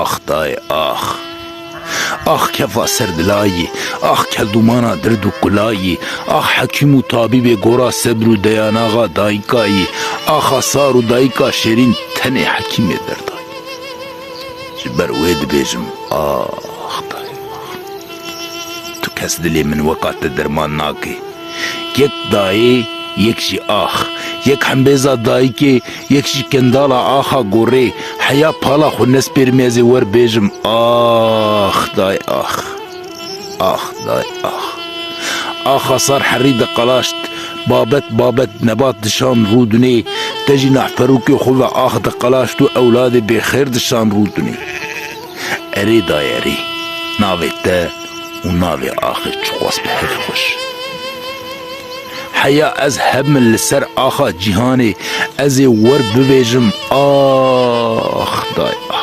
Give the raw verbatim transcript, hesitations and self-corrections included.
Ax dayê ax. Ax kefa ser dilayî, ax keldûmana dird û kulayî, ax hekîm û tabîbê gora sebr û deyanaxa dayikayî, axa sar û dayika şêrîn tenê hekîmê derdayî. Ji ber wê dibêjim, ax dayê ax. Tu kes dilê min weka te derman nake. Yek dayê, yek jî ax. Yek hembêza dayikê, yek jî kendala axa gorê. Heya pala xwe nespêrmê ez ê wer bêjim, ax dayê ax. Ax dayê ax. Axa sar herî diqelaşt. Babet babet nebat dişan rûdinê. Te jî nahperokê xwe ve ax diqelaşt û ewladê bêxêr dişan rûdinê. Erê dayê erê. Navê te û navê axê çiqas bi hev xweş. Heya ez hebim li ser axa cîhanê, ez ê wer bibêjim, ax dayê ax.